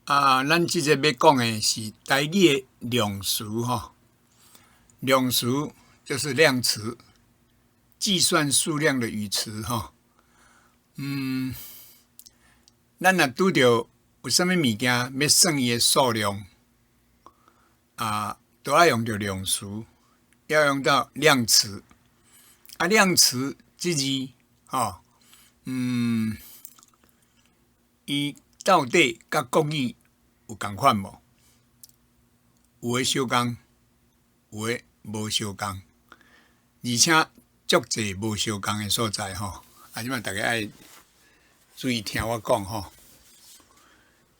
啊，咱這節欲講的是台語的量詞吼，量詞就是量詞，計算數量的語詞吼。咱若拄著有啥物物件欲算伊的數量，都愛用著量詞，要用到量詞。啊，量詞這字吼，伊到底佮國語有仝款無？有的相仝，有的無相仝，而且足濟無相仝的所在吼。啊，這擺大家愛注意聽我講吼。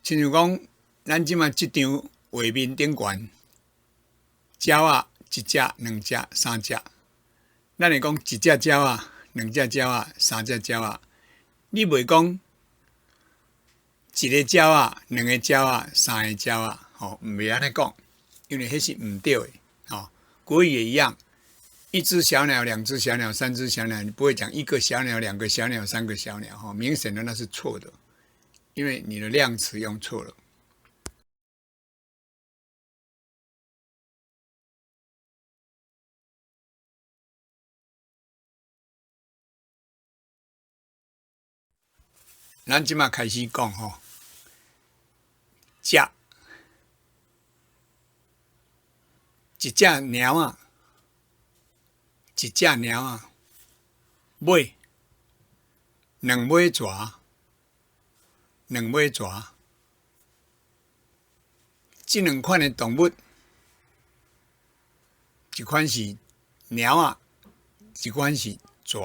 親像講，咱這擺這張畫面頂懸，鳥仔一隻、兩隻、三隻，咱會講一隻鳥仔、兩隻鳥仔、三隻鳥仔，你袂講一个鳥仔、兩个鳥仔、三个鳥仔，吼，毋袂按呢講，因為彼是毋對的，吼。國語也一樣，一隻小鳥、兩隻小鳥、三隻小鳥，你不會講一個小鳥、兩個小鳥、三個小鳥，吼，明顯的那是錯的，因為你的量詞用錯了。咱這擺開始講吼，隻，一隻貓仔，一隻貓仔，尾，兩尾蛇，兩尾蛇，這兩款的動物，一款是貓仔，一款是蛇。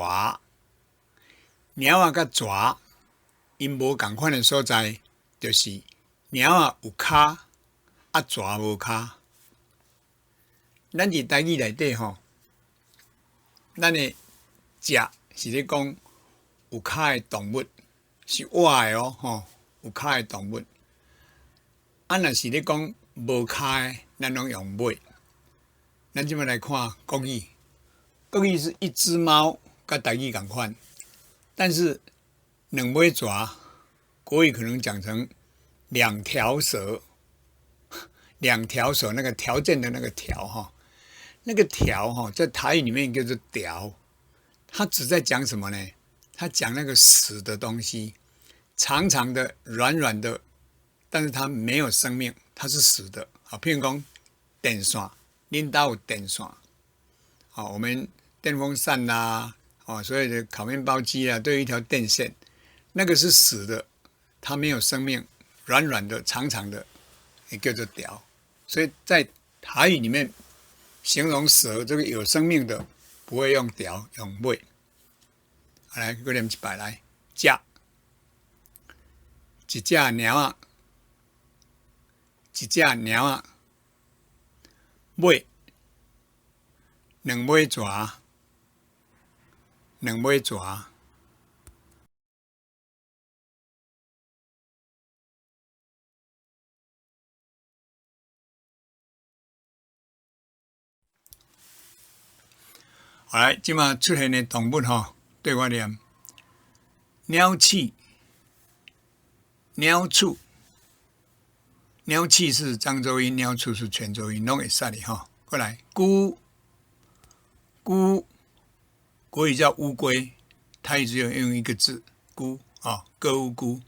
貓仔佮蛇，𪜶無仝款的所在，就是貓仔有跤，啊蛇無跤。咱佇台語內底吼，咱的隻是咧講有跤的動物，是活的哦吼，有跤的動物。啊，若是咧講無跤的，咱攏用尾。咱這擺來看國語，國語是一隻貓，佮台語仝款，但是兩尾蛇，國語可能講成兩條蛇，兩條蛇那個條件的那個條哈，那個條哈，在台語裡面叫做條，它只在講什麼呢？它講那個死的東西，長長的、軟軟的，但是它沒有生命，它是死的。啊，譬如講電線，恁兜有電線，好，我們電風扇啦，哦，所有的烤麵包機啊，都有一條電線。那個是死的，它沒有生命，軟軟的、長長的，也叫做條。所以在台語裡面，形容蛇這個有生命的，不會用條，用尾。來，閣念一擺來，隻，一隻貓仔，一隻貓仔，尾，兩尾蛇，兩尾蛇。好來，這擺出現的動物吼，綴我念：鳥鼠、鳥鼠、鳥鼠是漳州音，鳥鼠是泉州音，攏會使哩吼。過來，龜、龜，國語叫烏龜，台語只有用一個字，龜啊，歌烏龜。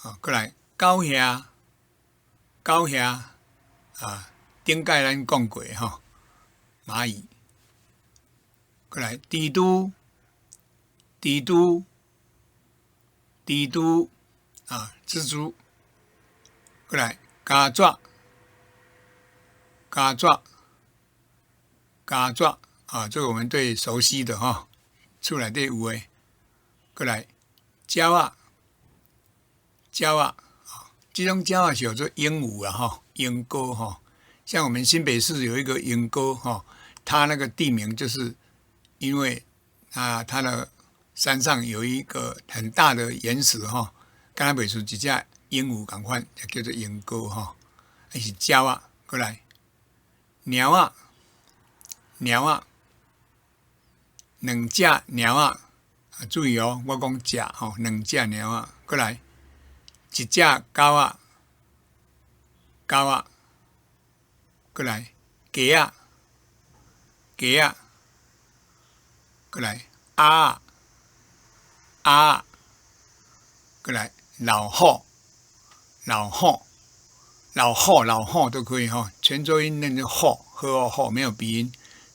啊，過來，狗餡、狗餡啊，頂擺咱講過吼，螞蟻。過來，蜘蛛、蜘蛛、蜘蛛啊，蜘蛛。過來，蚵仔、蚵仔、蚵仔啊，這個我們最熟悉的哈，厝內底有的。過來，鳥仔、鳥仔啊，這種鳥仔是叫做鸚鵡啊，哈，鸚哥哈。像我們新北市有一個鶯歌哈，它那個地名就是因為啊，它的山上有一個很大的岩石哈，敢若袂輸一隻鸚鵡仝款，就叫做鶯歌哈。還是鳥仔，過來，貓仔，貓仔，兩隻貓仔，啊，注意哦，我講隻吼，兩隻貓仔，過來，一隻狗仔，狗仔，閣來雞仔，雞仔，閣來鴨仔，鴨仔，閣來老虎，老虎，老虎，老虎都可以吼，泉州音念做虎，呵虎沒有鼻音，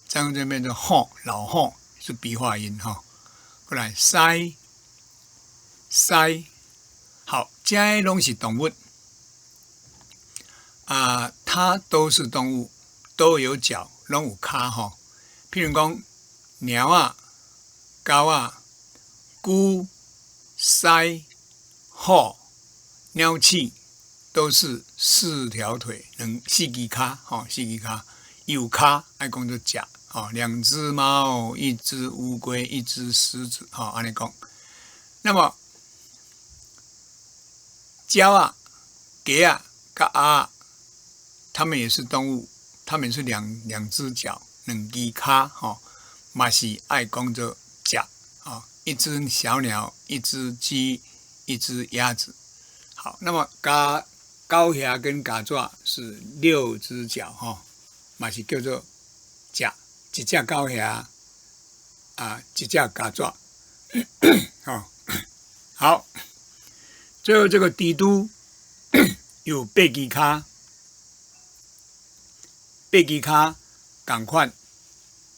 彰化這邊做虎，老虎是鼻化音吼。閣來獅，獅，好，這攏是動物啊，它都是動物，都有腳，攏有跤吼。譬如講，貓仔、狗仔、龜、獅、虎、鳥鼠，都是四條腿，兩四支跤吼，四支跤，有跤愛講做隻吼，兩隻貓，一隻烏龜，一隻獅子，吼，按呢講。那麼鳥仔、雞仔、佮鴨仔，它們也是動物，它們是兩隻腳，兩支跤，吼，嘛是愛講做隻，吼，一隻小鳥，一隻雞，一隻鴨子。好，那麼家狗餡跟家紙是六隻腳，吼，嘛是叫做隻，一隻狗餡，啊，一隻家紙，吼，好，最後這個蜘蛛有八支跤，八支跤仝款，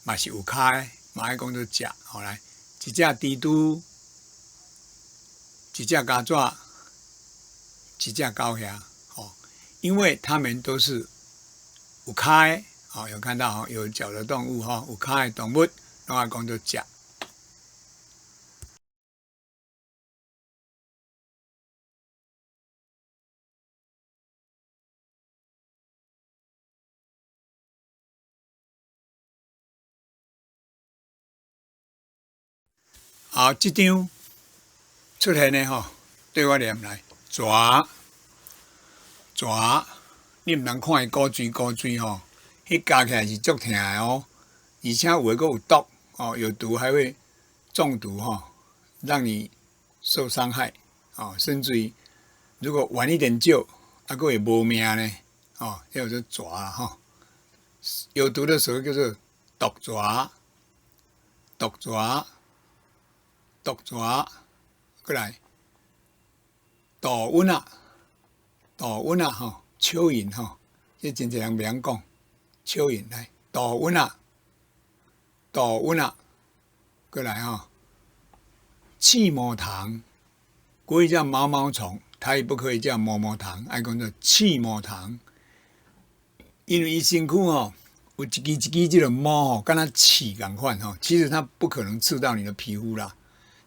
嘛是有跤的，嘛愛講做隻，好來，一隻蜘蛛，一隻家紙，一隻狗餡，吼，因為它們都是有跤的，吼，有看到吼，有腳的動物吼，有跤的動物，攏愛講做隻。好，這張出現的吼，對我念來，蛇，蛇，你毋通看伊古錐古錐吼，彼咬起來是足疼的哦，而且有的閣有毒哦，有毒還會中毒吼，讓你受傷害哦，甚至於如果晚一點救，啊，閣會無命呢哦，叫做蛇吼，有毒的時候叫做毒蛇，毒蛇。毒蛇，閣來，杜蚊仔，杜蚊仔吼，蚯蚓吼，這真濟人袂曉講，蚯蚓來，杜蚊仔，杜蚊仔，閣來吼，刺毛蟲，國語叫毛毛蟲，台語不可以叫毛毛蟲，愛講做刺毛蟲，因為伊身軀吼有一支一支這個毛吼，敢若刺仝款吼，其實它不可能刺到你的皮膚啦。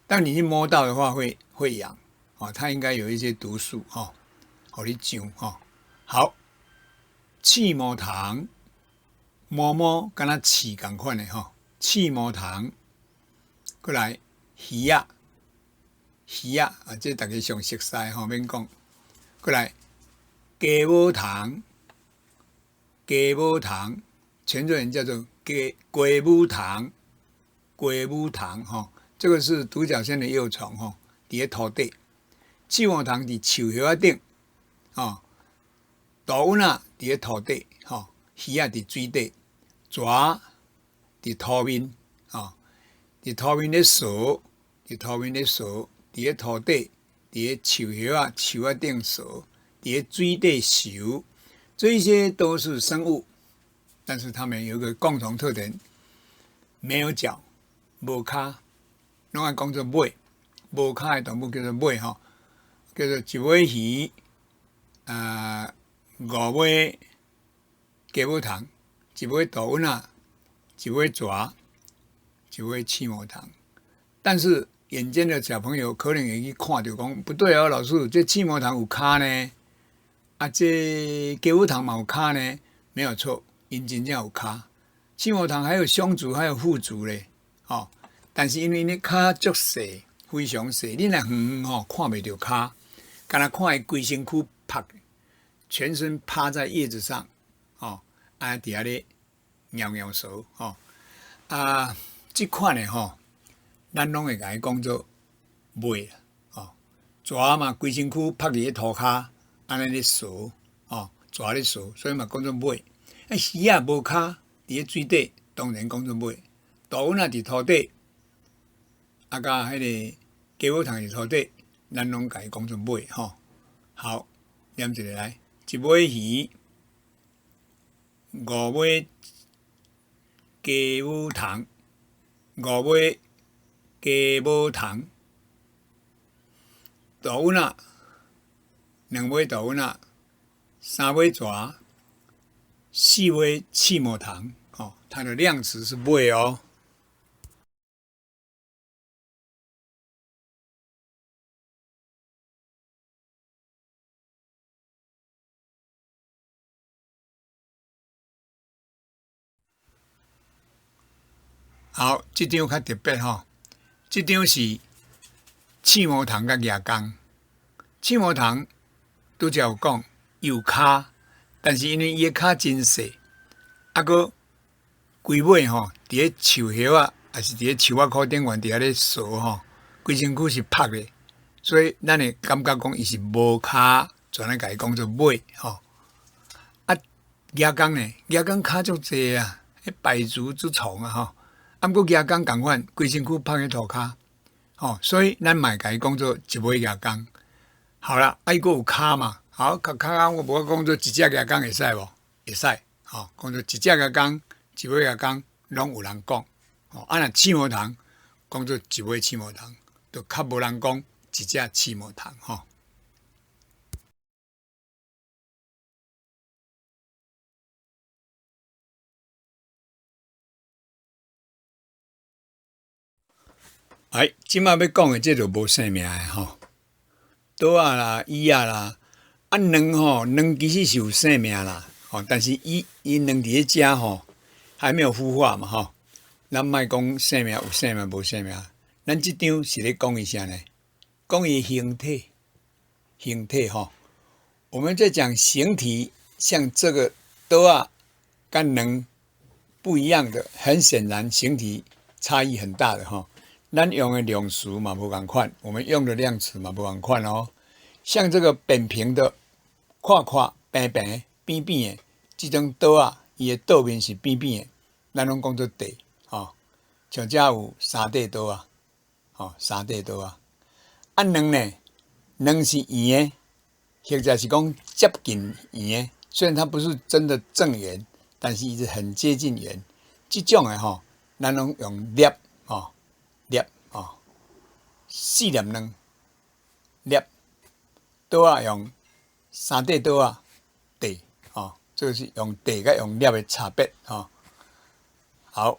當你去摸到的話會，會癢，哦，它應該有一些毒素，吼，予你上，吼。好，刺毛蟲，毛毛敢若刺仝款的，吼，刺毛蟲，閣來魚仔，魚仔啊，這大家上熟悉，吼，免講。閣來雞母蟲，雞母蟲，泉州人叫做雞雞母蟲，雞母蟲，吼。這個是獨角仙的幼蟲吼，佇咧土底，刺毛蟲佇樹葉仔頂，吼，杜蚊仔佇咧土底，吼，魚仔佇水底，蛇佇土面，吼，佇土面咧踅，佇土面咧踅，佇咧土底，佇咧樹葉仔、樹仔頂踅，佇咧水底游，這些都是生物，但是它們有一個共同特點，沒有腳，無跤。攏愛講做尾，無跤的動物叫做尾吼，叫做一尾魚，啊，五尾雞母蟲，一尾杜蚊仔，一尾蛇，一尾刺毛蟲。但是眼尖的小朋友可能會去看著講不對哦，老師，這刺毛蟲有跤呢，啊，這雞母蟲嘛有跤呢，沒有錯，𪜶真正有跤。刺毛蟲還有胸足，還有腹足咧，哦。但是因為𪜶跤足細，非常細，你若遠遠吼看袂著跤，敢若看伊規身軀趴，全身趴在葉子上，吼，啊，佇遐咧搖搖踅，吼，啊，這款的吼，咱攏會共伊講做尾，吼，蛇嘛規身軀趴佇咧塗跤，按呢咧踅，吼，蛇咧趖，所以嘛講做尾。啊，魚仔無跤，佇咧水底，當然講做尾。杜塭仔佇塗底，啊，佮彼个雞母蟲佇塗底，咱攏共伊講做尾吼。好，念一个來，一尾魚，五尾雞母蟲，五尾雞母蟲，杜塭仔，兩尾杜塭仔，三尾蛇，四尾刺毛蟲，哦，它的量詞是尾哦。好，這張較特別吼，這張是刺毛蟲佮蜈蚣。刺毛蟲拄才有講，伊有跤，但是因為伊的跤真細，啊閣規尾吼，佇咧樹葉仔，抑是佇咧樹仔箍頂懸佇遐咧趖吼，規身軀是曝的，所以咱會感覺講伊是無跤，就按呢共伊講做尾吼。啊，蜈蚣呢？蜈蚣跤足濟啊，彼百足之蟲啊吼。啊，毋過蜈蚣仝款，規身軀曝佇塗跤，吼，所以咱嘛會共伊講做一尾蜈蚣。好啦，啊伊閣有跤嘛，好，較較我無講做一隻蜈蚣會使無？會使，吼，講做一隻蜈蚣，一尾蜈蚣，攏有人講。吼，啊若刺毛蟲，講做一尾刺毛蟲，就較無人講一隻刺毛蟲，吼。哎，這馬欲講的這就無生命的吼，桌仔啦、椅仔啦，啊卵吼，卵其實是有生命啦，吼，但是伊伊卵佇咧遮吼，還沒有孵化嘛吼，咱莫講生命有生命無生命，咱這張是咧講伊啥呢？講伊形體，形體吼，我們在講形體，像這個桌仔佮卵不一樣的，很顯然形體差異很大的吼。咱用的量詞嘛無仝款，我們用的量詞嘛無仝款哦。像這個扁平的、闊闊、平平、扁扁的這種桌仔，伊的桌面是扁扁的，咱攏講做塊吼。像這有三塊桌仔，吼，三塊桌仔。啊，卵呢？卵是圓的，或者是講接近圓的，雖然它不是真的正圓，但是伊是很接近圓。這種的吼，咱攏用粒吼。粒吼，四粒卵，粒，桌仔用三塊桌仔，塊吼，這個是用塊佮用粒的差別吼。好，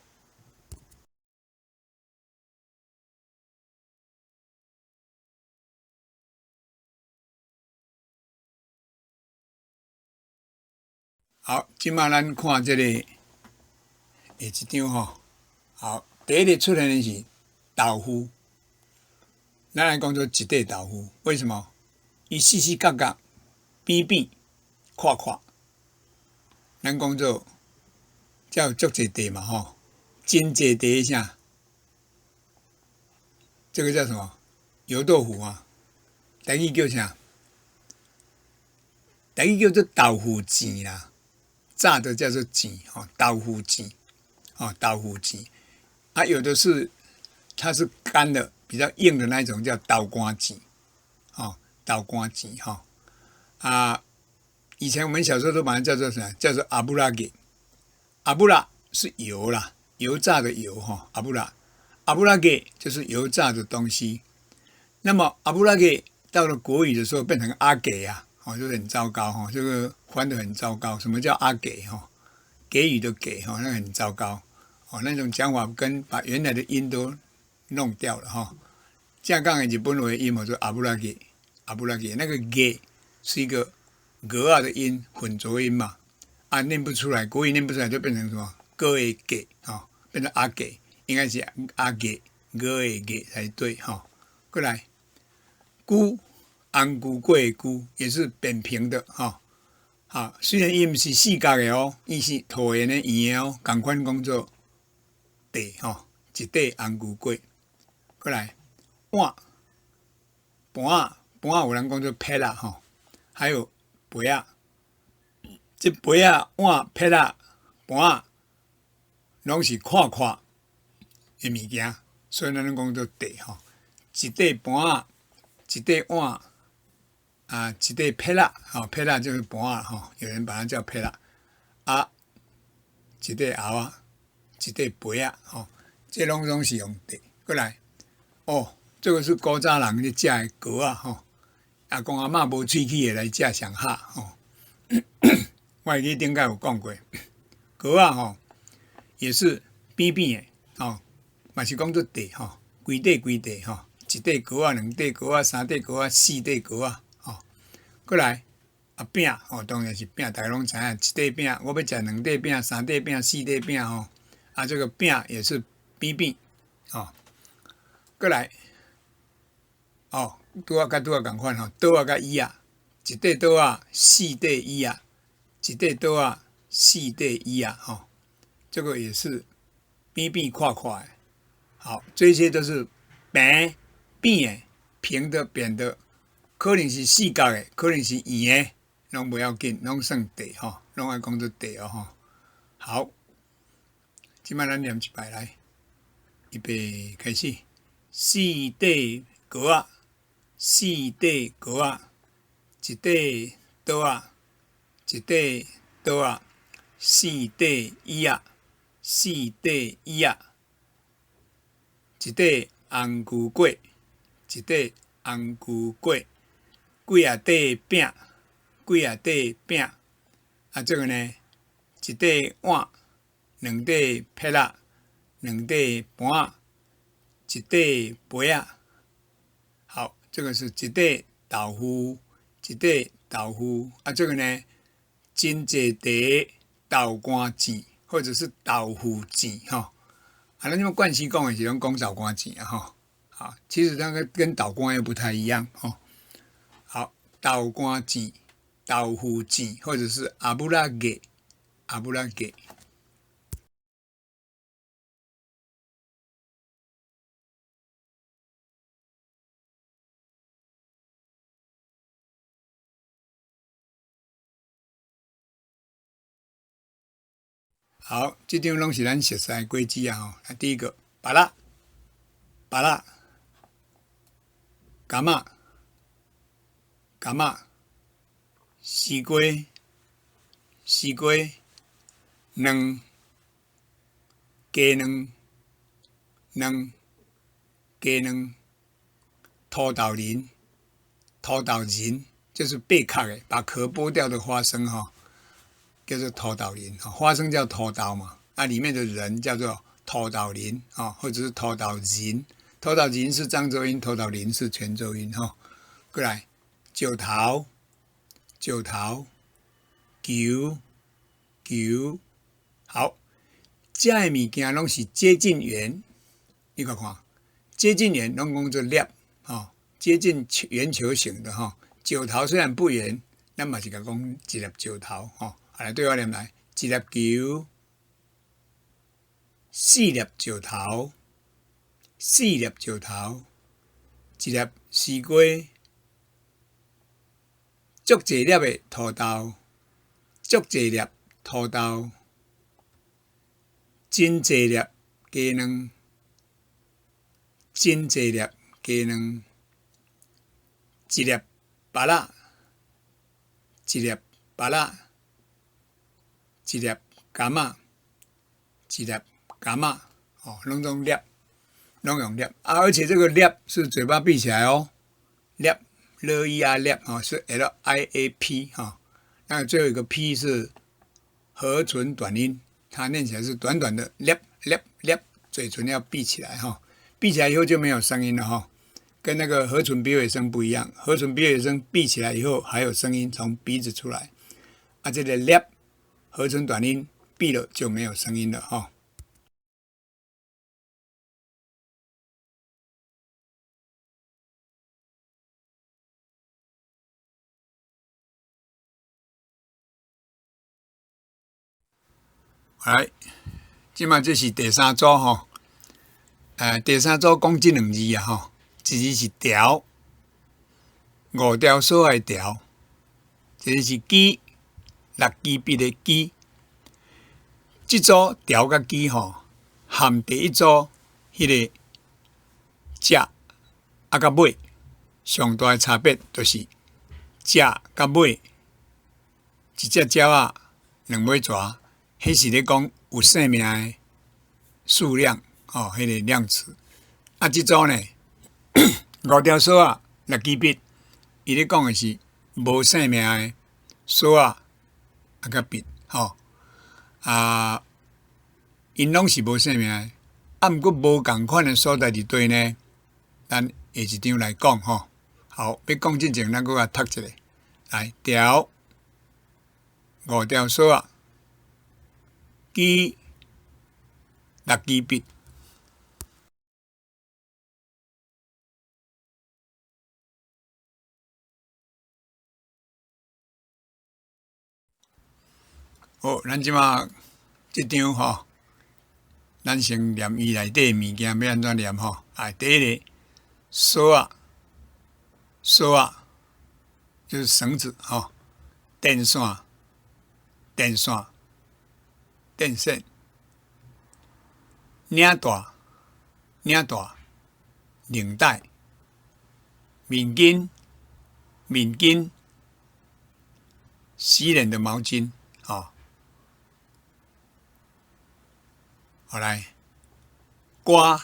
好，這馬咱看這個下一張吼。好，第一個出現的是豆腐，咱來講做一塊豆腐，為什麼？伊四四角角、扁扁、闊闊，咱講做才有足濟塊嘛吼，真濟塊啥？這個叫什麼？油豆腐啊，台語叫啥？台語叫做豆腐糋啦，炸的叫做糋吼，豆腐糋，吼，豆腐糋，啊，有的是。它是乾的，比較硬的那一種叫豆乾糋，哦，豆乾糋哈啊！以前我們小時候都把它叫做什麼？叫做阿布拉給，阿布拉是油啦，油炸的油哈，阿布拉，阿布拉給就是油炸的東西。那麼阿布拉給到了國語的時候變成阿給啊，哦，就很糟糕哈，這個翻得很糟糕。什麼叫阿給哈？給予的給哈，那很糟糕哦，那種講法跟把原來的音都弄掉了哈，正港的日本話音叫做阿布拉給，阿布拉給，那個給是一個鵝仔的音，混濁音嘛，啊，念不出來，國語念不出來就變成什麼？哥的給，哈，變成阿給，應該是阿給，哥的給才對哈。過來，龜，紅龜粿的龜也是扁平的哈，好，雖然伊毋是四角的哦，伊是橢圓的圓的哦，仝款講做塊吼，一塊紅龜粿。過來，碗，盤仔，盤仔有人講做撇仔吼，還有杯仔，這杯仔、碗、撇仔、盤仔，攏是闊闊的物件，所以咱攏講做塊吼。一塊盤仔，一塊碗，啊，一塊撇仔，吼，撇仔就是盤仔吼，有人把它叫撇仔。啊，一塊鰲仔，一塊杯仔，吼，這攏總是用塊。過來，哦，這個是古早人咧食的糕仔吼，阿公阿嬤無喙齒的來食上好吼。我會記頂擺有講過，糕仔吼也是扁扁的吼，嘛是講做塊吼，規塊規塊吼，一塊糕仔、兩塊糕仔、三塊糕仔、四塊糕仔吼。過來，啊餅吼，當然是餅，大家攏知影，一塊餅，我欲食兩塊餅、三塊餅、四塊餅吼。啊，這個餅也是扁扁吼。過來，哦，拄仔佮拄仔仝款吼，桌仔佮椅仔，一塊桌仔，四塊椅仔，一塊桌仔，四塊椅仔吼。這個也是扁扁闊闊的。好，這些都是平扁的、平的、扁的，可能是四角的，可能是圓的，攏無要緊，攏算塊吼，攏愛講做塊哦吼。好，這擺咱念一擺來，預備開始。四塊糕仔，四塊糕仔，一塊桌仔，一塊桌仔，四塊椅仔，四塊椅仔，一塊紅龜粿，一塊紅龜粿，幾仔塊餅，幾仔塊餅。啊，這個呢，一塊碗，兩塊撇仔，兩塊盤仔，一塊杯仔。好，這個是一塊豆腐，一塊豆腐。啊，這個呢，真濟茶豆乾糋，或者是豆腐糋，吼。啊，咱這麼慣勢講的是攏講豆乾糋啊，吼。啊，其實那個跟豆乾又不太一樣，吼。好，豆乾糋、豆腐糋，或者是阿布拉給、阿布拉給。好，這張攏是咱熟悉的果子啊！吼，啊，第一個，芭樂，芭樂，柑仔，柑仔，西瓜，西瓜，卵，雞卵，卵，雞卵，土豆仁，土豆仁，就是剝殼的，把殼剝掉的花生哈。叫做土豆仁，花生叫土豆嘛，那裡面的仁叫做土豆仁啊，或者是土豆仁。土豆仁是漳州音，土豆仁是泉州音哈。過來，石頭，石頭，球，球，好，這个物件攏是接近圓，你看看，接近圓攏講做粒，吼，接近圓球形的哈。石頭雖然不圓，咱嘛是共講一粒石頭吼。來，對我念來，一粒球，四粒石頭，四粒石頭，一粒西瓜，足濟粒的土豆，足濟粒土豆，真濟粒雞卵，真濟粒雞卵，一粒芭樂，一粒芭樂。一粒柑仔，一粒柑仔，哦，攏總粒，攏用粒啊！而且這個粒是嘴巴閉起來哦，粒，L I A 粒哦，是 L I A P 哈，那最後一個 P 是合唇短音，它念起來是短短的粒粒粒，嘴唇要閉起來哈，閉起來以後就沒有聲音了哈，跟那個合唇鼻尾聲不一樣，合唇鼻尾聲閉起來以後還有聲音從鼻子出來，啊，這個粒。合唇短音閉了就沒有聲音了哈。來，這馬這是第三組吼，第三組講這兩字啊吼，一字是條，五條所的條，一個是支。六支筆的支。這組條佮支吼，含第一組彼个隻佮尾上大的差別，就是隻佮尾，一隻鳥仔，兩尾蛇，彼是咧講有生命的數量，吼，彼个量詞。啊，這組呢，五條索仔，六支筆，伊咧講的是無生命的索仔佮筆，吼。啊，𪜶攏是無生命的，啊，毋過無仝款的所在佇佗呢？咱下一張來講吼。好，欲講之前，咱閣來讀一下。來，條五條索仔，支六支筆。好，咱這馬這張吼，咱先念伊內底物件欲按怎念吼？啊，第一个索仔，索仔就是繩子吼，電線，電線，電線，領帶，領帶，領帶，面巾，面巾，洗臉的毛巾，吼。好來，歌，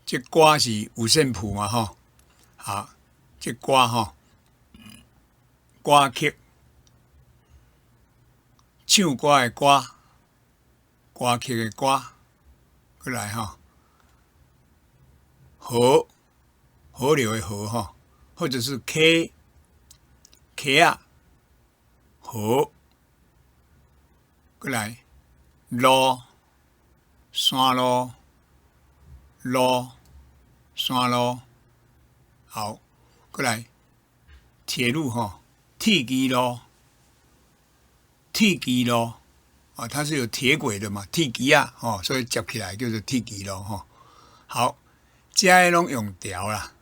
這歌是五線譜嘛吼，好，這歌吼，歌曲，唱歌的歌，歌曲的歌，閣來吼，河，河流的河吼，或者是溪，溪仔，河，閣來。路，山路，路，山路，好，閣來，鐵路吼，鐵支路，鐵支路，啊，它是有鐵軌的嘛，鐵支仔，吼，所以接起來叫做鐵支路吼。好，這个攏用條啦，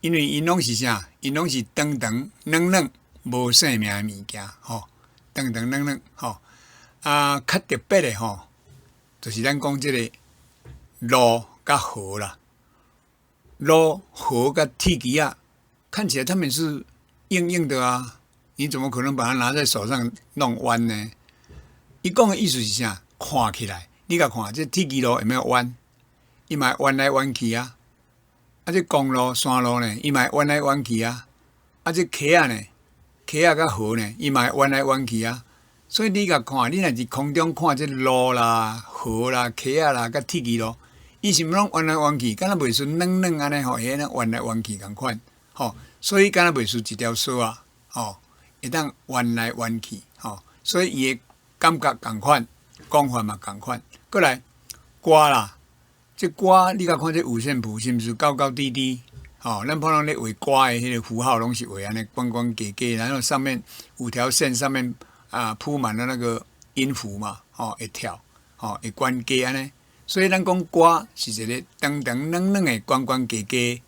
因為𪜶攏是啥？𪜶攏是長長軟軟無生命的物件，吼，長長軟軟，吼。啊，較特別的吼，就是咱講這个路佮河啦，路、河佮鐵支仔，看起來它們是硬硬的啊，你怎麼可能把它拿在手上弄彎呢？伊講的意思是啥？看起來，你共看這鐵支路會無彎？伊嘛會彎來彎去啊。啊，這公路、山路呢，伊嘛會彎來彎去啊。啊，這溪仔呢，溪仔佮河呢，伊嘛會彎來彎去啊。所以你共看，你若佇空中看這路啦、河啦、溪仔啦、佮鐵支路，伊是毋攏彎來彎去，敢若袂輸軟軟按呢吼，會按呢彎來彎去仝款，吼。所以敢若袂輸一條索仔，吼，會當彎來彎去，吼。所以伊的感覺仝款，講法嘛仝款。閣來歌啦，這歌你共看這五線譜是毋是高高低低？吼，咱普通咧畫歌的彼个符號攏是畫按呢懸懸低低，然後上面五條線上面。啊，鋪滿了那個音符嘛，吼，會跳，吼，會懸低按呢。所以咱講歌是一个長長軟軟的懸懸低低，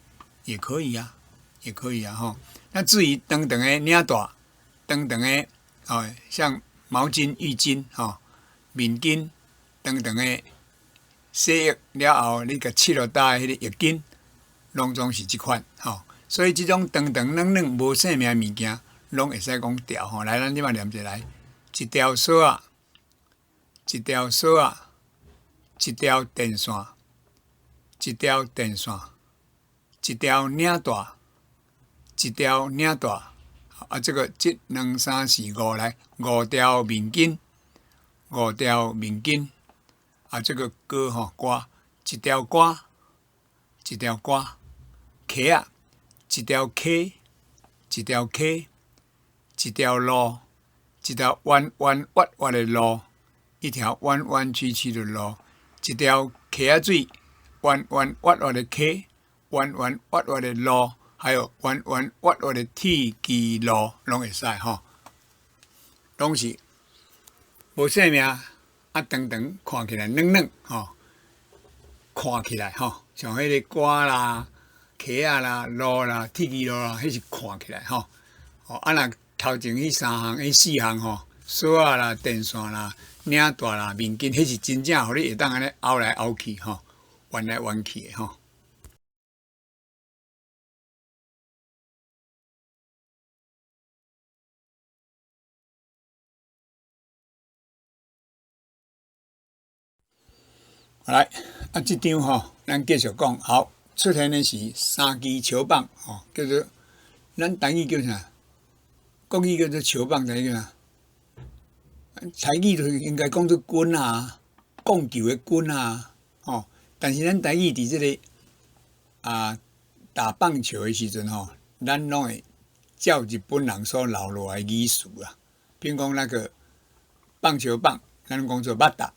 也可以啊，也可以啊，吼。那至於長長的領帶，長長的，哦，像毛巾、浴巾，吼，面巾，長長的洗浴了後，你共拭落台的彼个浴巾，攏總是這款，吼。所以這種長長軟軟無生命的物件，攏會使講條吼。來，咱這馬念一下來，一條索仔，一條索仔，一條電線，一條電線，一條領帶，一條領帶。啊，這个一、兩、三、四、五來，五條面巾，五條面巾。啊，這个歌吼歌，一條歌，一條歌，溪仔，一條溪，一條溪。一條路，一條彎彎彎彎的路，一條彎彎曲曲的路，一條溪仔水，彎彎彎彎的溪，彎彎彎彎的路，還有彎彎彎彎的鐵支路，攏會使吼，攏是無生命，啊，長長看起來軟軟吼，看起來吼，像彼个歌啦、溪仔啦、路啦、鐵支路啦，彼是看起來吼，哦，啊若頭前彼三項、彼四項吼，索仔啦、電線啦、領帶啦、面巾，彼是真正予你會當按呢拗來拗去吼，彎來彎去的吼。來，啊，這張吼，咱繼續講。好，出現的是三支球棒，吼，叫做咱台語叫啥？國語叫做球棒，台語叫啥？台語就是應該講做棍啊，摃球的棍啊，吼。但是咱台語佇這个啊打棒球的時陣吼，咱攏會照日本人所留落來語詞啊。比如講那個棒球棒，咱講做バッ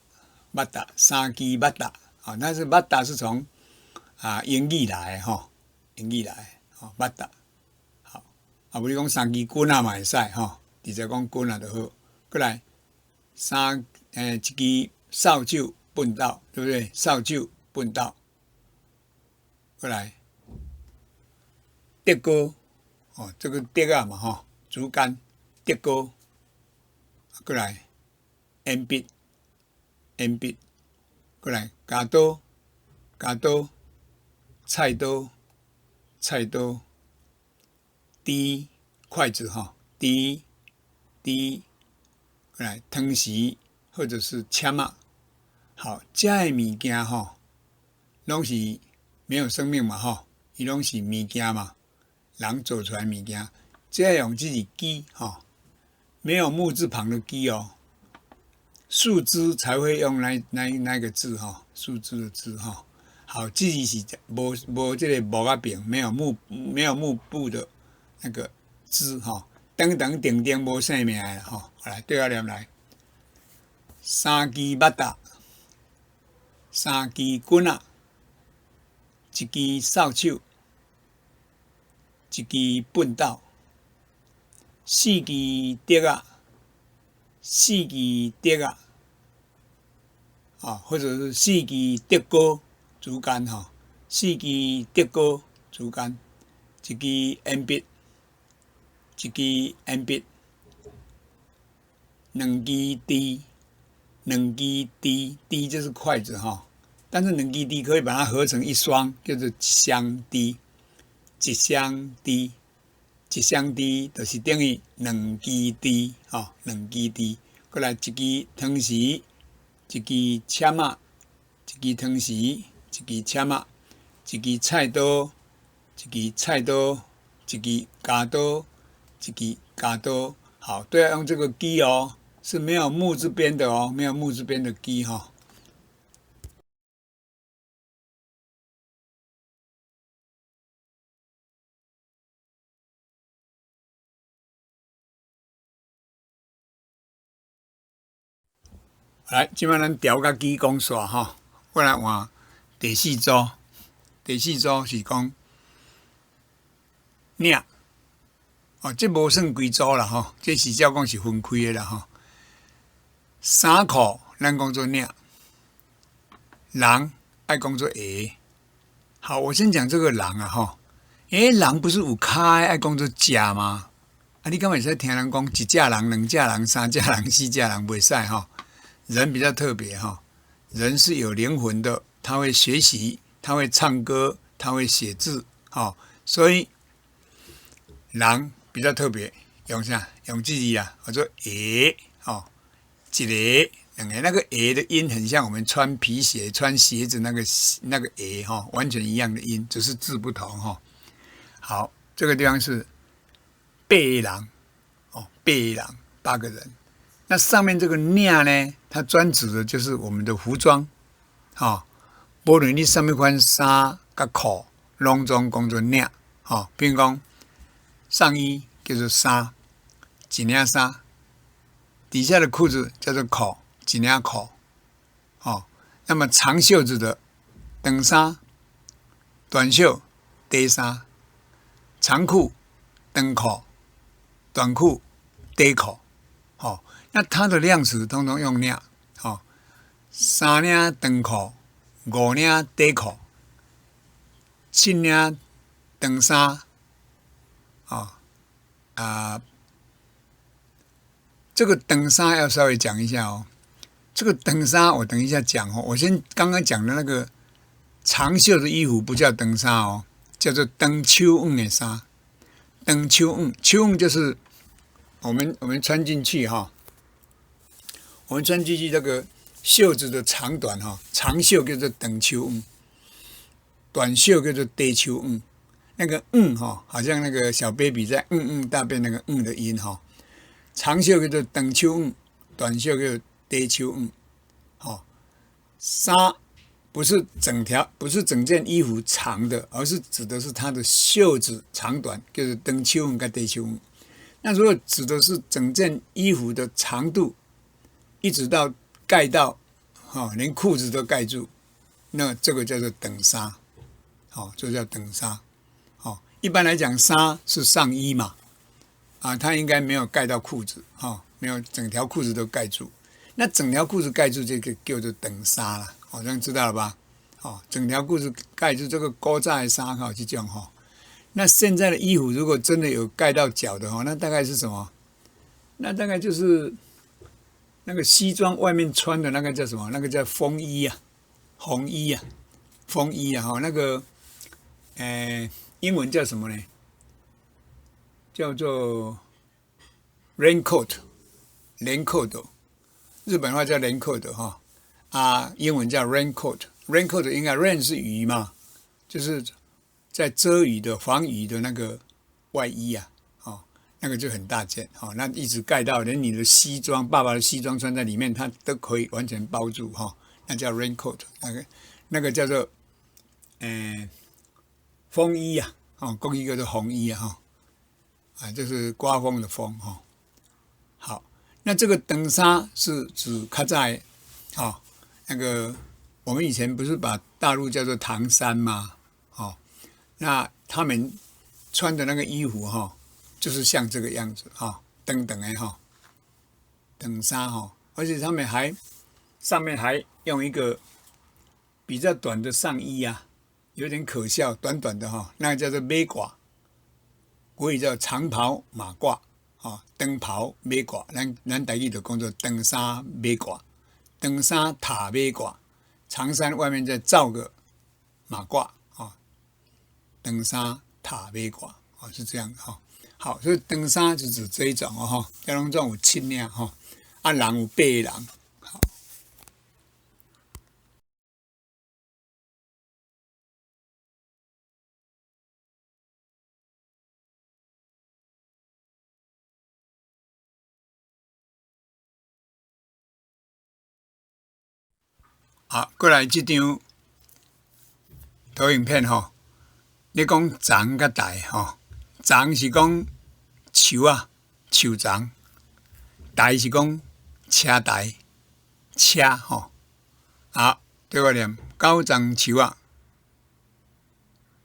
バッ三支バッ啊，但是バッ是從啊英語來的吼，英語來的吼，バッ好，啊，無你講三支棍仔嘛會使吼，直接講棍仔就好。過來三一支掃帚畚斗，對不對？掃帚畚斗，過來竹篙哦，這個竹仔嘛吼，竹竿竹篙，過來鉛筆。鉛筆，過來，鉸刀，鉸刀，菜刀，菜刀，匙，筷子哈，匙，匙，過來，湯匙或者是籤仔。好，這个物件吼，攏是沒有生命嘛吼，伊攏是物件嘛，人做出來物件，這用這是支吼，沒有木字旁的枝哦。樹枝才會用那個字哈，樹枝的枝哈。好，這字是無無這個木仔邊，沒有木部的那個枝哈。長長長長無生命的吼。來，對仔念來，三支バッ三支棍仔，一支掃帚，一支畚斗，四支竹仔，四支竹仔，啊，或者是四支竹篙竹竿吼，四支竹篙竹竿，一支鉛筆，一支鉛筆，兩支匙，兩支匙，匙就是筷子哈，但是兩支匙可以把它合成一雙，叫做一雙匙，一雙匙，一雙匙就是等於兩支匙，吼，兩支匙。過來一支湯匙，一支籤仔，一支湯匙，一支籤仔，一支菜刀，一支菜刀，一支鉸刀，一支鉸刀。好，都要用這個支哦，是沒有木字邊的哦，沒有木字邊的支哈。來，這擺咱調佮支講煞吼，我來換第四組。第四組是講領，哦，這無算規組啦吼，這是照講是分開的啦吼。衫褲咱講做領，人愛講做鞋。好，我先講這個人啊吼，欸，人不是有跤的愛講做隻嗎？啊，你敢會使聽人講一隻人、兩隻人、三隻人、四隻人，袂使吼。人比較特別哈，人是有靈魂的，他會學習，他會唱歌，他會寫字，哈，所以人比較特別，用啥？用這字啊，我說鞋，哦，一个、兩個，那個鞋的音很像我們穿皮鞋、穿鞋子那個鞋哈，完全一樣的音，只是字不同哈。好，這個地方是八人，哦，八人，八個人。那上面這個領呢，它專指的就是我們的服裝，哈，無論你啥物款衫佮褲，攏總講做領，哈，比如講上衣叫做衫，一領衫，底下的褲子叫做褲，一領褲，哦，那麼長袖子的長衫，短袖短衫，長褲長褲，短褲短褲，哦。那它的量詞通通用領，吼，三領長褲，五領短褲，七領長衫，哦，啊，這個長衫要稍微講一下哦。這個長衫我等一下講哦。我先剛剛講的那個長袖的衣服不叫長衫哦，叫做長手腕的衫。長手腕，手腕就是我們穿進去哈，我們穿進去這個袖子的長短哈，長袖叫做長手腕，短袖叫做短手腕。那個嗯哈，好像那個小 baby 在嗯嗯大便那個嗯的音哈。長袖叫做長手腕，短袖叫做短手腕。好，衫不是整條，不是整件衣服長的，而是指的是它的袖子長短，就是長手腕跟短手腕。那如果指的是整件衣服的長度，一直到蓋到，哈，連褲子都蓋住，那這個叫做長衫，好，這叫長衫。好，一般來講，衫是上衣嘛，啊，它應該沒有蓋到褲子，哈，沒有整條褲子都蓋住。那整條褲子蓋住，這個叫做長衫了，好像知道了吧？好，整條褲子蓋住這個古早的衫哈，這種哈。那現在的衣服如果真的有蓋到腳的話，那大概是什麼？那大概就是那個西裝外面穿的那個叫什麼？那個叫風衣啊，風衣啊，風衣啊，哈，那個，英文叫什麼呢？叫做 raincoat，raincoat，日本話叫 raincoat 哈，啊，英文叫 raincoat，raincoat 應該 rain 是雨嘛，就是在遮雨的、防雨的那個外衣啊，哦，那個就很大件，哦，那一直蓋到連你的西裝，爸爸的西裝穿在裡面，它都可以完全包住哈，那叫 raincoat，那個叫做，風衣啊，哦，國語叫做風衣啊，哈，啊，就是刮風的風哈。好，那這個長衫是指較早，哦，那個我們以前不是把大陸叫做唐山嗎？哦，那他們穿的那個衣服哈，就是像這個樣子哈，長長的哈，長衫哈，而且他們還上面還用一個比較短的上衣啊，有點可笑，短短的哈，那個叫做馬褂，國語叫長袍馬褂，啊，長袍馬褂，咱台語就講做長衫馬褂，長衫罩馬褂，長衫外面再罩個馬褂，啊，長衫罩馬褂，啊，是這樣哈。好，所以長衫就指這一種哦，哈，這攏總有七領哈，啊，人有八個人。好，好，過來這張投影片吼，你講叢佮台吼，叢是講樹啊，樹叢；台是講車台，車吼。好，對我念九叢樹仔，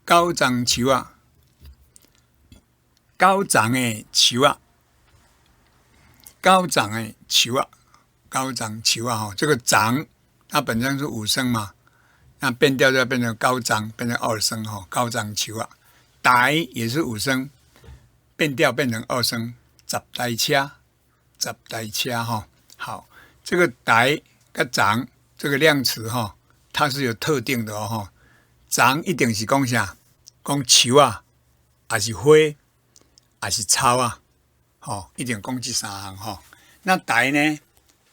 九叢樹仔，九叢的樹仔，九叢的樹仔，九叢樹仔吼，這個叢它本身是五聲嘛，那變調就要變成九叢，變成二聲吼，九叢樹仔。台也是五聲，變調變成二聲，十台車，十台車哈。好，這個台佮叢這個量詞哈，它是有特定的哦哈。叢一定是講啥？講樹啊，還是花，還是草啊？吼，一定講這三項吼。那台呢？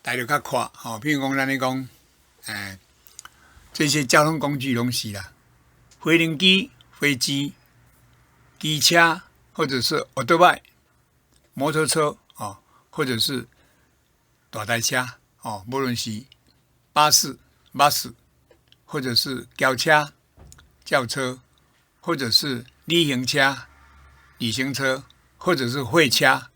台就較闊吼，譬如講咱咧講，這些交通工具攏是啦，飛行機、飛機、機車，或者是歐兜拜、摩托車哦，或者是大台車哦，無論是巴士、巴士，或者是轎車、轎車，或者是旅行車、旅行車，或者是貨車、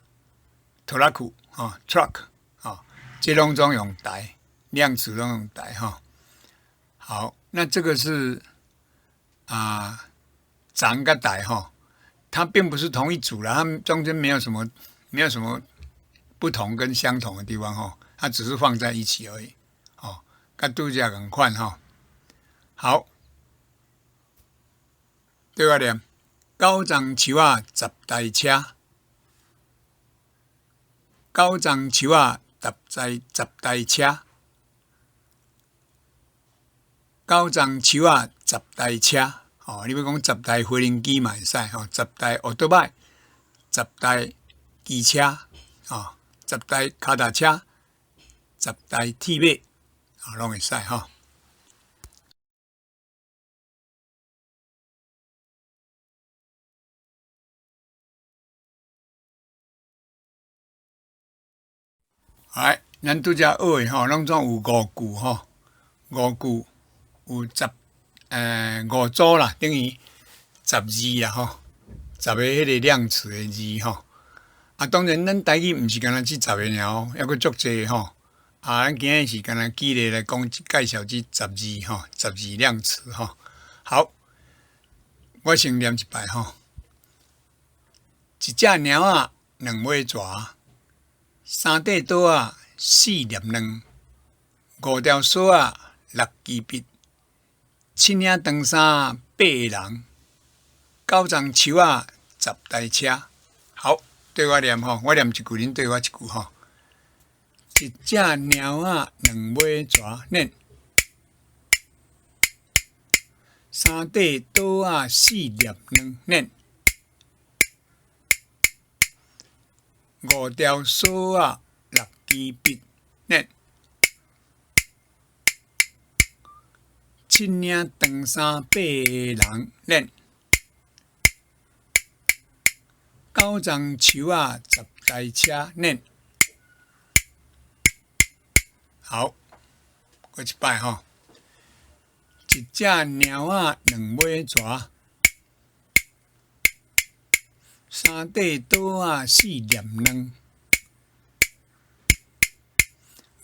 拖拉庫啊、truck 啊，這攏總用台，量詞攏用台哈。好，那這個是啊，叢佮台哈，它並不是同一組啦，它們中間沒有什麼不同跟相同的地方哈，它只是放在一起而已。哦，佮拄才仝款哈。好，對我念，九叢樹仔十台車。九欉樹仔十台車，九欉樹仔十台車，吼，你欲講十台飛行機嘛會使吼，十台歐多擺，十台機車，吼，十台跤踏車，十台鐵馬，啊，攏會使吼。來，咱拄才學的吼，攏總有五句吼，五句有十五組啦，等於十二啦吼，十个彼個量詞的字吼。啊，當然咱台語毋是干焦這十个爾哦，猶閣足濟吼。啊，咱今日是干焦舉例來講介紹這十二吼，十二量詞吼。好，我先念一擺吼。一隻貓仔，兩尾蛇。三塊桌仔，四粒卵；五條索仔，六支筆；七領長衫，八個人；九欉樹仔，十台車。好，對我念吼，我念一句，恁對我一句吼。一隻貓仔，兩尾蛇，念。三塊桌仔，四粒卵，念。五條索仔，六支筆，念。七領長衫，八個人，念。九欉樹仔，十台車，念。好，閣一擺吼。一隻貓仔，兩尾蛇。三塊桌仔，四粒卵；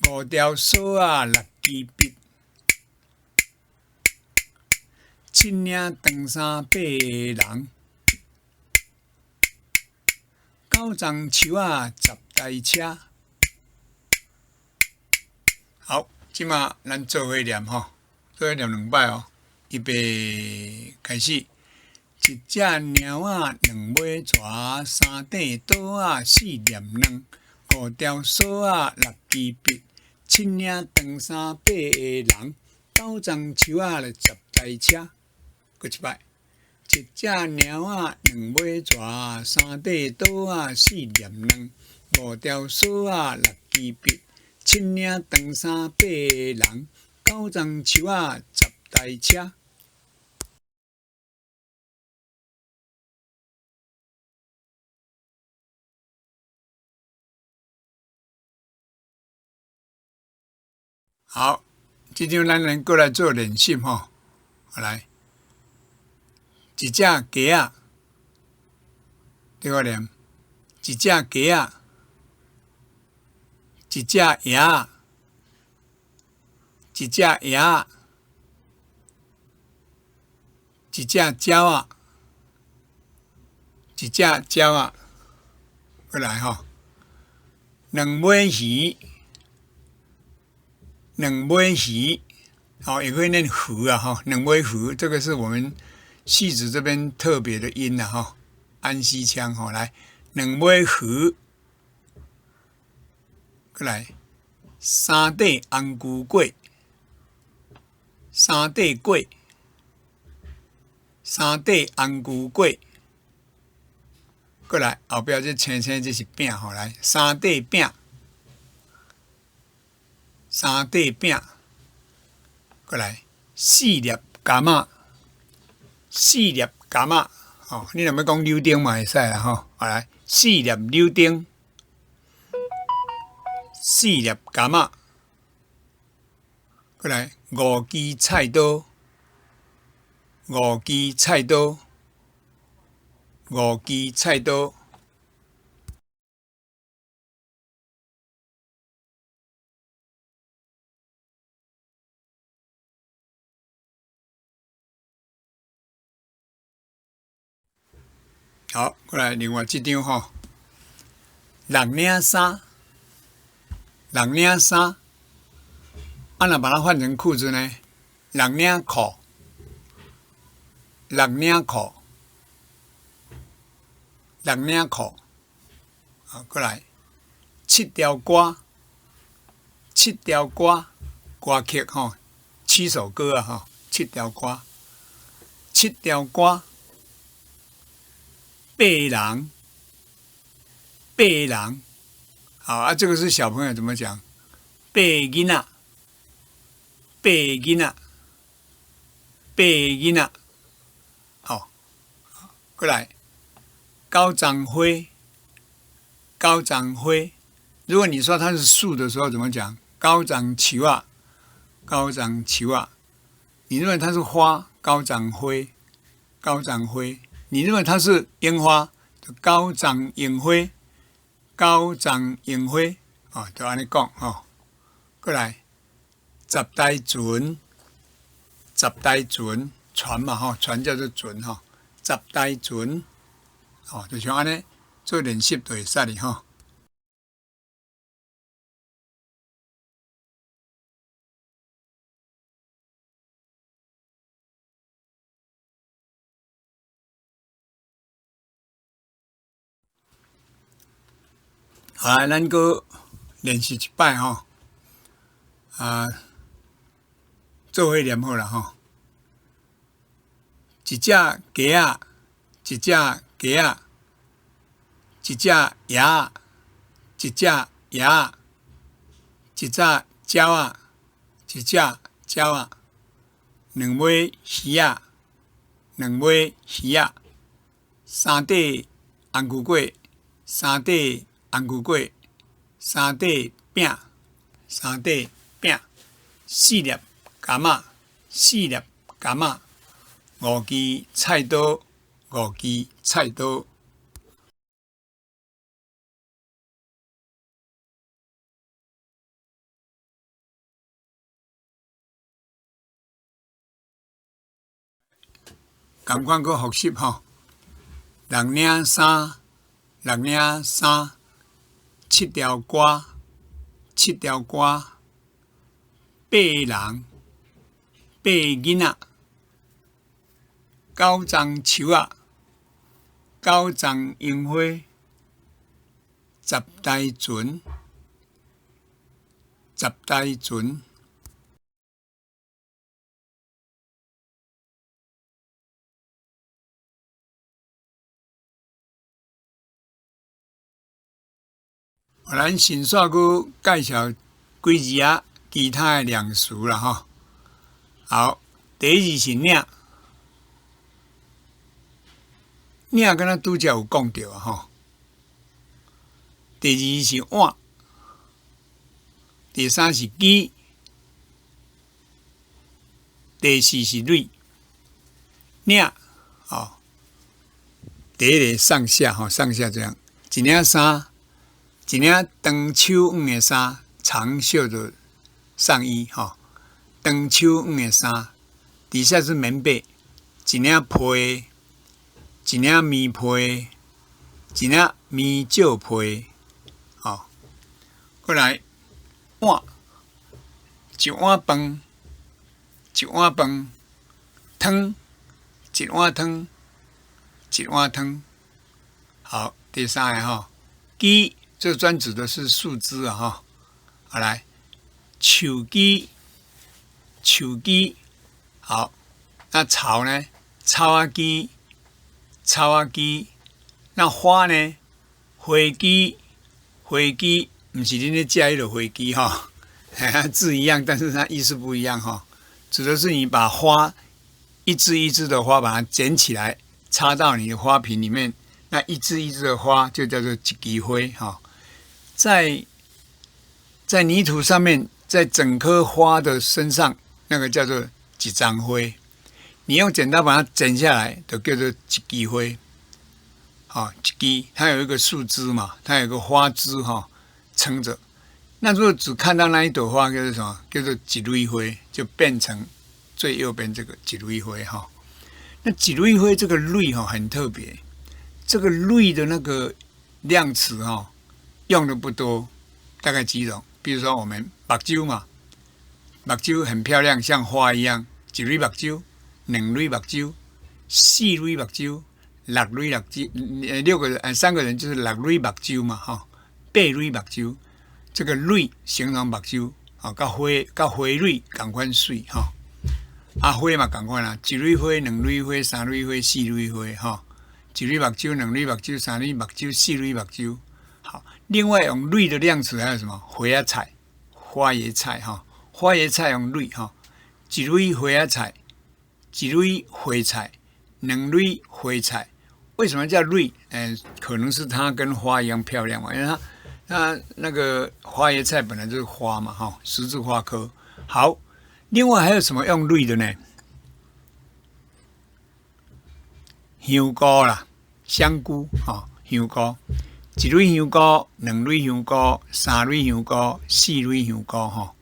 五條索仔，六支筆；七領長衫，八個人；九欉樹仔，十台車。好，這馬咱做伙念吼，做伙念兩擺哦。預備，開始。一隻貓仔，兩尾蛇，三塊桌仔，四粒卵，五條索仔，六支筆，七領長衫，八個人，九欉樹仔，十台車。閣一擺。一隻貓仔，兩尾蛇，三塊桌仔，四粒卵，五條索仔，六支筆，七領長衫，八個人，九欉樹仔，十台車。好，這張咱來閣來做練習吼。來，一隻雞仔，對我念，一隻雞仔，一隻鴨仔，一隻鴨仔，一隻鳥仔，一隻鳥仔，閣來吼，兩尾魚。兩尾魚，好，也可以念魚啊，哈，兩尾魚，這個是我們汐止這邊特別的音啦，哈，安溪腔，哈，來，兩尾魚，閣來，三塊紅龜粿，三塊粿，三塊紅龜粿，閣來，後壁這青青這是餅，吼，來，三塊餅。三塊餅，閣來四粒柑仔，四粒柑仔，吼，你若欲講柳丁嘛會使啦，吼，來，四粒柳丁，四粒柑仔，閣來五支菜刀，五支菜刀，五支菜刀。好，過來另外這張吼，六領衫，六領衫，啊，若把它換成褲子呢？六領褲，六領褲，六領褲，好，過來，七條歌，七條歌，歌曲吼，七首歌啊吼，七條歌，七條歌，八人，八人，好啊，這個是小朋友怎麼講？八囡仔，八囡仔，八囡仔，好，過來，九層花，九層花。如果你說它是樹的時候，怎麼講？九層樹仔，九層樹仔。你認為它是花？九層花，九層花。你認為它是櫻花？九層櫻花，九層櫻花。哦，就按呢講吼。過來，十台船，十台船，船嘛吼，船叫做船吼。十台船，哦，就像按呢做練習就會使哩吼。好來，咱閣練習一擺吼，啊，做伙念好啦吼。一隻雞仔，一隻雞仔，一隻鴨仔，一隻鴨仔，一隻鳥仔，一隻鳥仔，兩尾魚仔，兩尾魚仔，三塊紅龜粿，三塊紅龜粿，三塊餅，三塊餅，四粒柑仔，四粒柑仔，五支菜刀，五支菜刀。仝款閣複習吼，六領衫，六領衫，七條歌，七條歌，八人，八囡仔，九層樹仔，九層櫻花，十台船，十台船。咱先煞閣介紹幾字仔其他的量詞啦吼。好，第一字是領，領敢若拄才有講著啊吼。第二是碗，第三是支，第四是蕊。領，哦，第一个上下吼，上下這樣，一領衫。一領長手挽的衫，長袖的上衣吼，長手挽的衫，底下是棉被。一領被，一領棉被，一領棉罩被，吼。過來碗，一碗飯，一碗飯，湯，一碗湯，一碗湯。好，第三个吼，枝。這專指的是樹枝啊，哈，好來，樹枝，樹枝，好，那草呢？草仔枝，草仔枝，那花呢？花枝，花枝，毋是恁咧食彼个花枝哈，字一樣，但是它意思不一樣哈，指的是你把花一枝一枝的花把它撿起來，插到你的花瓶裡面，那一枝一枝的花就叫做一枝花哈。在泥土上面，在整顆花的身上，那個叫做一叢花。你用剪刀把它剪下來，就叫做一枝花。好，一枝，它有一個樹枝嘛，它有個花枝哈撐着。那如果只看到那一朵花，叫做什麼？叫做一蕊花，就變成最右邊這個一蕊花哈。那一蕊花這個蕊哈很特別，這個蕊的那個量詞哈，用的不多，大概幾種。比如說我們目睭嘛，目睭很漂亮，像花一樣，一蕊目睭，兩蕊目睭，四蕊目睭，六蕊目睭，六個人，三個人就是六蕊目睭嘛，哈，八八蕊目睭，這個蕊形容目睭，啊，佮花佮花蕊仝款媠吼。啊，花嘛仝款啊，一蕊花、兩蕊花、三蕊花、四蕊花，吼，一蕊目睭、兩蕊目睭、三蕊目睭、四蕊目睭。好，另外用蕊的量詞還有什麼？花仔菜、花椰菜，哈，花椰菜用蕊，哈，一蕊花仔菜，一蕊花菜，兩蕊花菜。為什麼叫蕊？嗯，可能是它跟花一樣漂亮嘛，因為它那個花椰菜本來就是花嘛，哈，十字花科。好，另外還有什麼用蕊的呢？香菇啦，香菇，哈，香菇，一蕊香菇，兩蕊香菇，三蕊香菇，四蕊香菇，哈。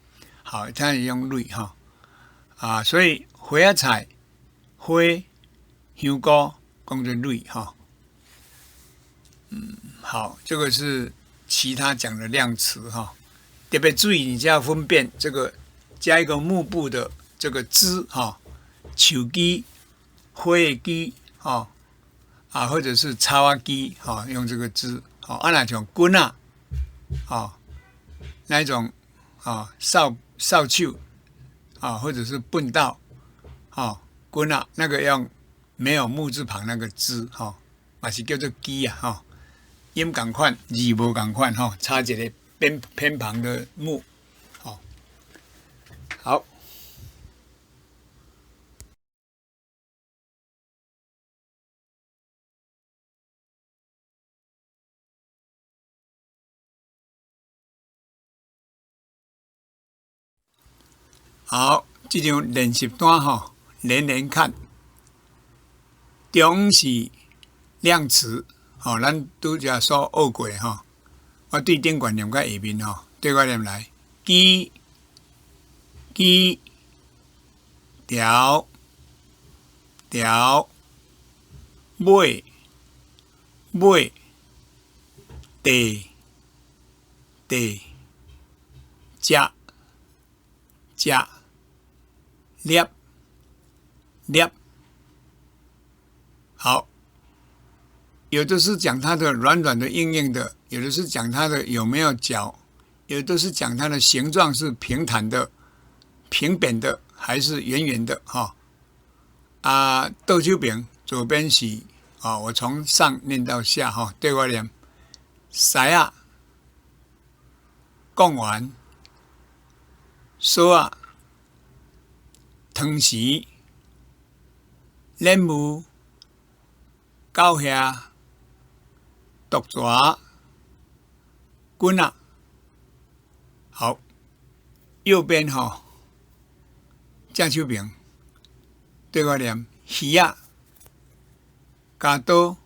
好，它是用蕊，哈，啊，所以花仔菜、花、香菇。講做蕊哈，嗯，好，這個是其他講的量詞哈，特別注意，你就要分辨這個加一個木部的這個枝哈，樹枝、花枝哈，啊，或者是草仔枝哈，用這個枝，好，啊，若像棍仔，啊，那一種啊，掃掃帚啊，或者是畚斗，啊，棍仔那個用。沒有木字旁那個枝哈，嘛是叫做枝啊哈，音仝款，字無仝款哈，差一個邊偏旁的木，好，好，好，這張練習單哈，連連看。中是量詞，吼，咱拄才所學過吼。我對頂懸念佮下面吼，對我念來，支、支、條、條、尾、尾、地、地、食、食、粒、粒。好，有的是講它的軟軟的、硬硬的，有的是講它的有沒有角，有的是講它的形狀是平坦的、平扁的還是圓圓的哈。啊，倒手邊左邊是啊，我從上念到下哈，對我念，獅仔、貢丸、索仔、湯匙、蓮霧。狗額、毒蛇、棍仔，好，右邊吼，正手邊，對我念魚仔、鉸刀、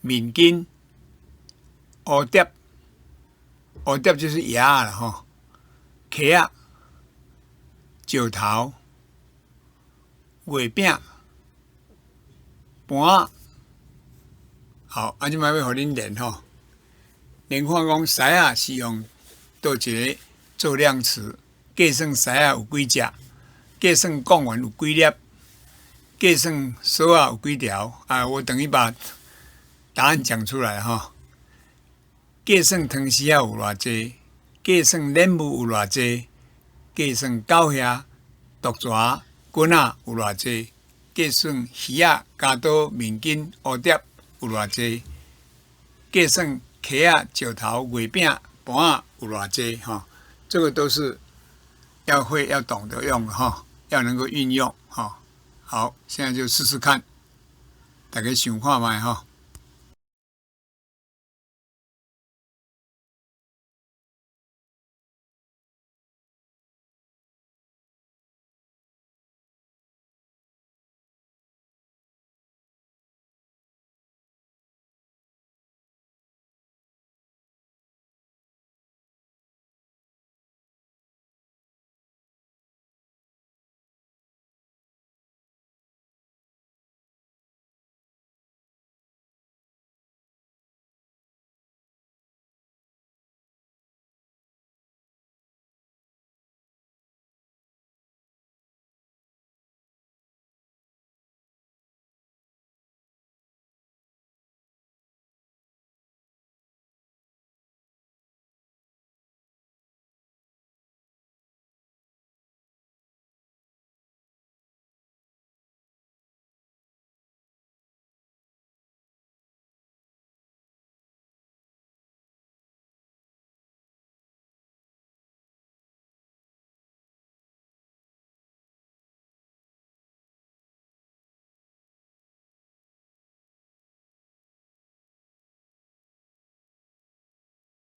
面筋、烏蝶，烏蝶就是蠍仔啦吼，蠍仔、石頭、月餅。盤仔，好，啊，這擺欲予恁練吼，練看講獅仔是用佗一个做量詞，計算獅仔有幾隻，計算貢丸有幾粒，計算索仔有幾條。啊，我等於把答案講出來吼。計算湯匙仔有偌濟，計算蓮霧有偌濟，計算狗額、毒蛇、棍仔有偌濟。計算魚仔、鉸刀、面筋、烏蝶有偌濟？計算蠍仔、石頭、月餅、盤仔有偌濟？哈，這個都是要會、要懂得用哈，要能夠運用哈。好，現在就試試看，大家想看覓哈。